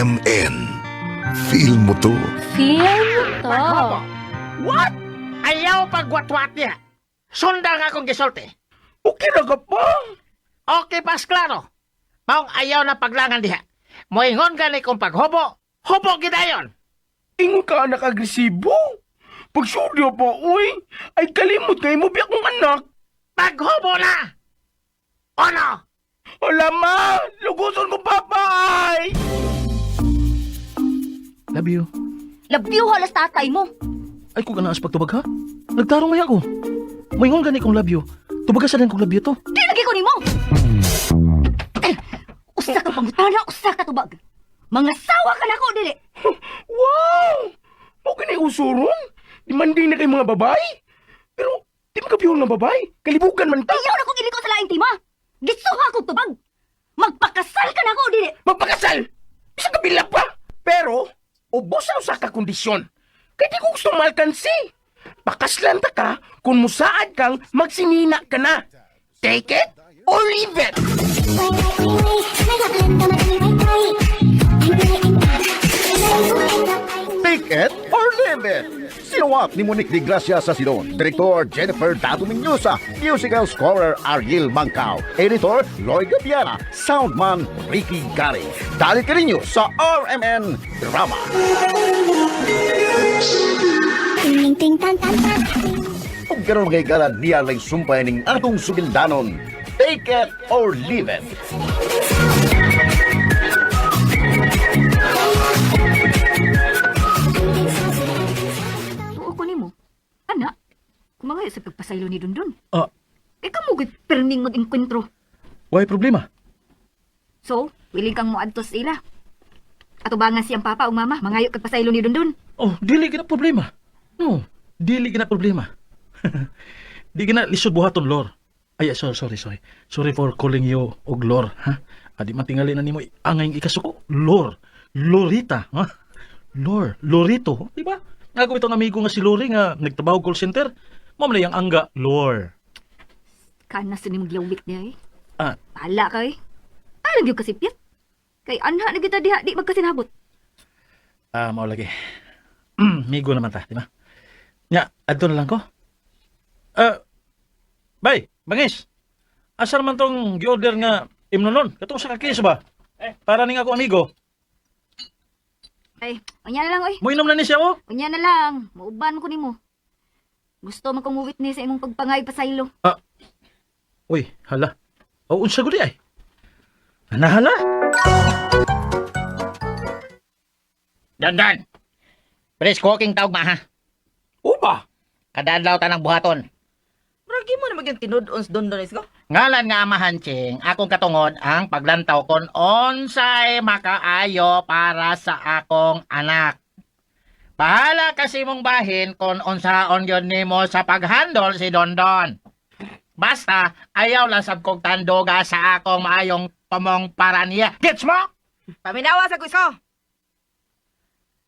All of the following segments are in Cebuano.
RMN. Feel mo to. Feel mo to. Paghobo. What? Ayaw pagwatwat niya. Sundang akong gisulti. Okay na ka pa. Okay, pas klaro. Maong ayaw na paglangan diha. Moingon gani kong paghobo, hobo gidayon. Ingon ka anak agresibo. Pagsudyo pa, uy. Ay kalimot kay mo biya kong anak. Paghobo na! Ono! Wala ma, luguson ko papa ay. Love you. Love you, halas tatay mo. Ay, kung anaas pagtubag ha? Nagtarong maya ko. Moingon gani kong love you. Tubaga sa din kong love you to. Di lagi ko nimo. Eh, usa ka pangutana, usa ka tubag. Mga sawa ka nako dili. Wow! Okay na usuron. Demanding na kay mga babae. Pero di man ka pure nga babae. Kalibugan man ta. Ayaw na kong iliko sa laing tima. Gisuha kong tubag. Magpakasal ka nako dili. Magpakasal! Bisa ka bila pa! Pero, ubos sa usa ka kondisyon. Kay di ko gusto malkansi. Pakaslan ta ka kung musaad kang magsinina ka na. Take it or leave it! Take it or leave it. Sinuwat ni Monique de Gracia sa Sidon, Director Jennifer Dado Miñosa, Musical Scorer Ariel Mangkao, Editor Lloyd Gabiana, Soundman Ricky Gary. Dali ka ninyo sa RMN Drama. Ug karon mga higala niya lang sumpay ning atong sugildanon. Take it or leave it. Tuo ko nimo. Ana, kumangayo sa pagpasaylo ni Dundun. Ah, Kay kamo gyud perming mag-engkwentro. why problema? So, willing kang moadto sa ila. Atubangan siyang papa o mama, mangayo kag pasaylo ni Dundun. Oh, dili gina problema. No, dili gina problema. Di gina lisod buhaton, Lor. Ay, sorry, sorry, sorry. Sorry for calling you og Lor, ha? Adi matingali na nimo angay ikasuko. Lor. Lorita, ha? Lor, Lorito, di ba? Nga ko itong amigo nga si Lori nga nagtrabaho call center. Mao man na yang angga, Lor. Kana sa nimong gilawik niya eh. Ah, Bahala ka eh. Alam gyud kasi piyat. Kay anha na kita diha di magkasinabot. Ah, mao lagi. Migo naman ta, di ba? Nya, adto na lang ko. Ah, bay, bangis. Asa naman tong gi-order nga imnonon? Katong sa kakis ba? Eh, para ning ako amigo. Ay, unya na lang oy. Moinom na ni siya oh. Unya na lang. Mauban ko nimo. Gusto man kong witness sa imong pagpangay pasaylo. Ah. Uy, hala. O unsa gud di ay? Nahala? Dandan! Brisk walking tawag ma ha. Uba! Kadadlaw tanang buhaton. Murag mo na magyang tinud-on sa Dondon isko. Ngalan nga amahan, Ching, akong katungod ang paglantaw kon onsay makaayo para sa akong anak. Bahala kasi mong bahin kon unsaon yon nimo sa paghandol si Dondon. Basta, ayaw lang sab kong tandoga sa akong maayong tumong para niya. Gets mo? Paminawa sa ko isko.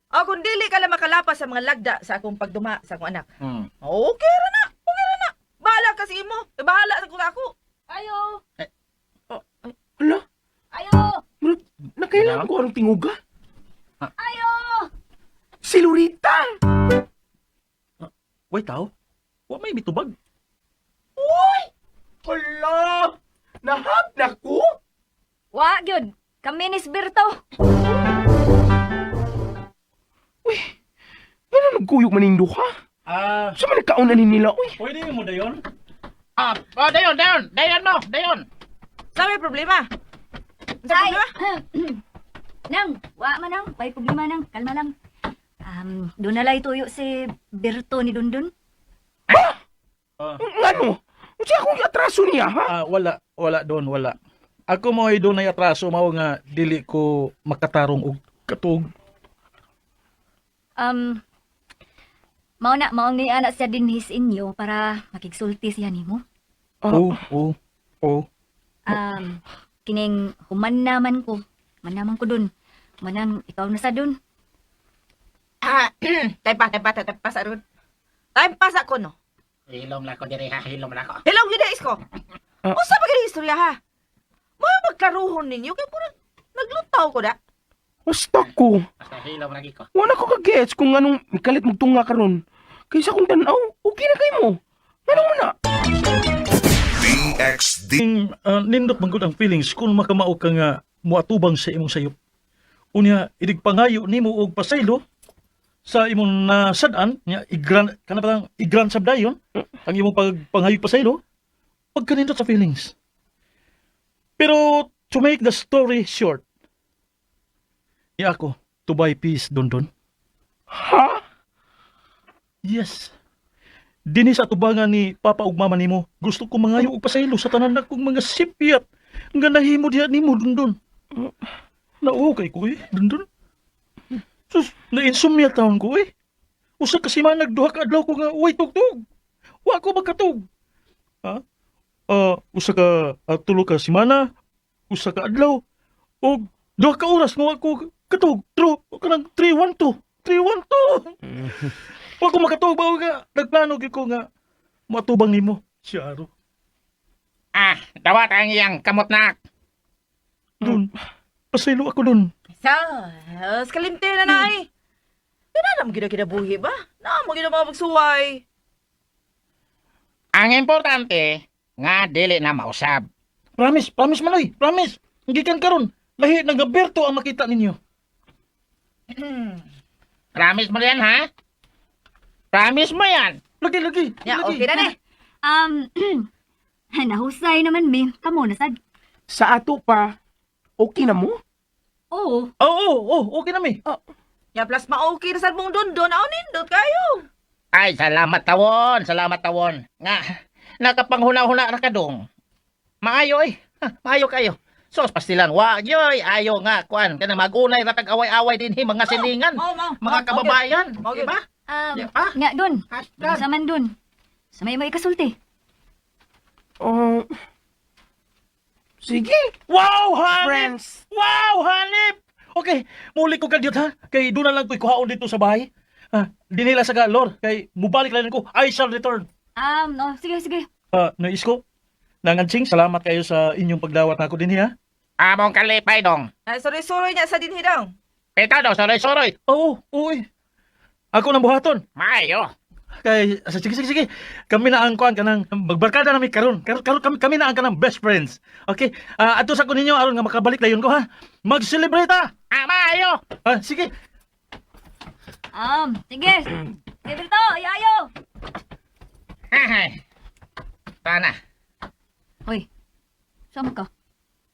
O kung dili ka lang makalapas sa mga lagda sa akong pagduma sa akong anak. Okay ra na. Okay ra na. Bahala ka sa imo. Eh, bahala sa ko ako. Ayo! Hala, Ayo! murag, nakailangan ko anong tinguga. Ayo! Si Lorita! Way tao. Wa may mitubag. Uy! Hala! Nahab na ko? Wa gyud. Kami ni Sberto. Uy, ano nagkuyog maning duha? Ah, Sa man nagkaon na ni nila, uy? pwede mo dayon. Ah, oh, dayon, dayon, dayon mo, dayon. Sa may problema. Sa Ay! problema? Nang, wa man nang, way problema nang, kalma lang. Doon na lang ituyo si Berto ni Dundun. Ngano? Unsa akong atraso niya, ha? Ah, wala, wala doon, wala. Ako mo ay doon ay atraso mao nga dili ko makatarong og katug. Mao na, mao ni anak siya dinhi sa inyo para makigsulti siya nimo. Oo, oo, oo. Kining human naman ko. Human naman ko dun. Manang ikaw na sa dun. Ah, time pa, time pa, time pa sa ron. Time pa sa ko no. Hilom lang ko diri ha, hilom lang ko. Hello, gyud isko. Ah. Unsa ba gyud istorya ha? Mo magklaruhon ninyo kay murag naglutaw ko da. Basta ko. Basta hilom lagi ko. Wala ko ka-gets kung anong kalit magtunga karon. Kaysa kung tanaw, okay na kay mo. Ngano man na? DXD. Ning nindot man gud ang feelings kung makamao ka nga muatubang sa imong sayop. Unya idig pangayo nimo og pasaylo sa imong nasad-an nya igran kana parang igran sab dayon ang imong pagpangayo pasaylo pagkanindot sa feelings. Pero to make the story short, niya ako to buy peace, Dondon. Ha? Yes. Dinhi sa atubangan ni Papa ug Mama nimo, gusto ko mangayo og pasaylo sa tanan nakong mga sipyat nga nahimo diha nimo, Dondon. Naukay ko eh, Dondon. Sus, na-insomnia taon ko eh. Usa ka semana, 2 ka adlaw ko nga way tugtog. Wa ko makatug. Ha? Usa ka 3 ka semana, 1 ka adlaw og 2 ka oras nga wa ko katug. True, kanang 312. 312. Wa ko makatug ba nga nagplano gyud ko nga matubang nimo si Aro. Ah, dawat ang iyang kamot na. Dun. Pasaylo ako dun. Sa, kalimte na na ay. Kana na mo gina kinabuhi ba? Na mo gina mga pagsuway. Ang importante, nga dili na mausab. Promise, promise manoy, promise. Gikan karon, lahi ng Gaberto ang makita ninyo. Promise mo yan, ha? Promise mo yan. Lagi, lagi. Ya, lagi. okay na ni. Nahusay naman mi. Kamo na sad. Sa ato pa, okay na mo? Oo. Oo, oo, oo, okay na mi. Ya, plus ma-okay na sa mong dondon. Aw, nindot kayo. Ay, salamat tawon, salamat tawon. Nga, nakapanghuna-huna ra ka dong. Maayo eh. Ha, maayo kayo. Sos pastilan, wa yoy, ayo nga kuan kana magunay ra tag away-away dinhi mga silingan, Mao, mao. mga Mao, kababayan, mao di gyud. ba? Di ba? Nga dun. Hashtag. Sa man dun. Sa may may kasulti. Oh. Sige. Wow, hanip! Friends. Wow, hanip! Okay, muli ko kadyot ha. Kay doon na lang ko'y kuhaon dito sa bahay. Ah, dinila sa galor. Kay mubalik lang ko. I shall return. Oh, sige, sige. Ah, nais ko. Nangansing, salamat kayo sa inyong pagdawat nako dinhi ha. Among kalipay dong. Ay, sorry-sorry niya sa dinhi daw. Ito daw, suroy-suroy. Oo, oo eh. Ako nang buhaton. Maayo. Kay sige sige sige. Kami na ang kuan kanang magbarkada nami karon. Karon karon kami kami na ang kanang best friends. Okay? Ah, adto sa ko ninyo aron nga makabalik dayon ko ha. Mag-celebrate ha. Ah, maayo. Ah, sige. Sige. Sige, Berto, ayo, ayo. Ay. Tana. Hoy, saan ka?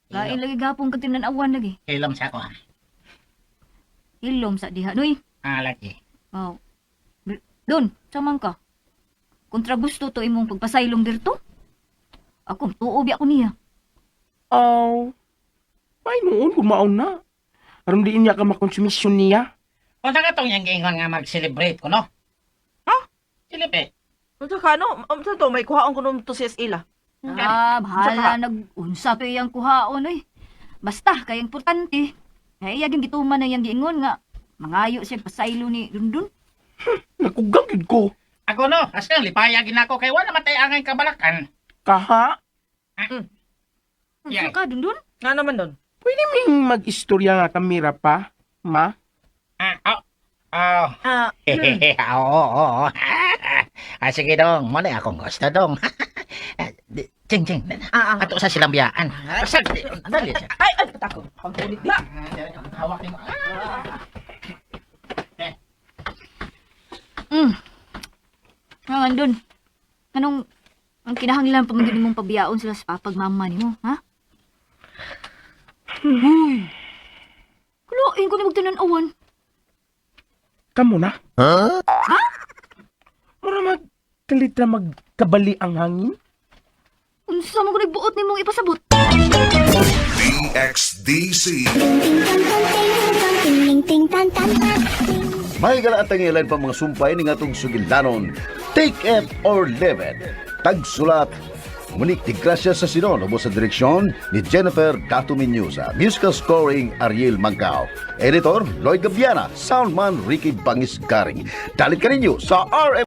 Lain lagi gapong ka tinanawan lagi. Hilom sa ako ha. Hilom sa diha. Noy, Ah, lagi. oh. Dun, saan ka? Kontra gusto to imong pagpasaylong dirto? Ako, tuo biya ko niya. Aw. May noon kung maon na. Aron diin niya ka makonsumisyon niya. Unsa ka tong yang giingon nga mag-celebrate ko, no? Ha? Celebrate. Unsa ka no? Unsa to may kuhaon ko nung to si Ila. Ah, bahala nag-unsa pa iyang kuhaon oy. Basta kay importante. Kay iya gyud gituman na iyang giingon nga mangayo siya pasaylo ni Dundun. Nakugang gid ko. Ako no, askan lipaya ginako kay wala matay angay kabalakan. Kaha, Unsa Yeah. ka Dundun? Nga naman doon. pwede ming mag-istorya nga kamira pa, ma? Ah, oh. Oh. Ah, Hehehe, oo, oo, oo. Ah, sige dong, mo na akong gusto dong. Ching, ching. ah, ah. Ato sa silang biyaan. Sag, dali siya. Ay, ay, patako. Pagpunit ba? Hawak nimo. Ah. Ah, Dun. Anong ang kinahanglan pa man gyud nimong pabiyaon sila sa papag mama nimo, ha? Huy. Kulain ko ni magtanan-awan. Kamo na? Huh? Mura magkalit na magkabali ang hangin? Unsa man ko nagbuot nimong ipasabot? DXDC. May ang tangilan pa mga sumpay ni ngatong sugilanon. Take it or leave it. Tagsulat Monique de Gracia sa Sinon, sa direksyon ni Jennifer Dato Miñoza. Musical scoring Ariel Mangkao. Editor Lloyd Gabiana. Soundman Ricky Bangis Garing. Dalit ka ninyo sa RM.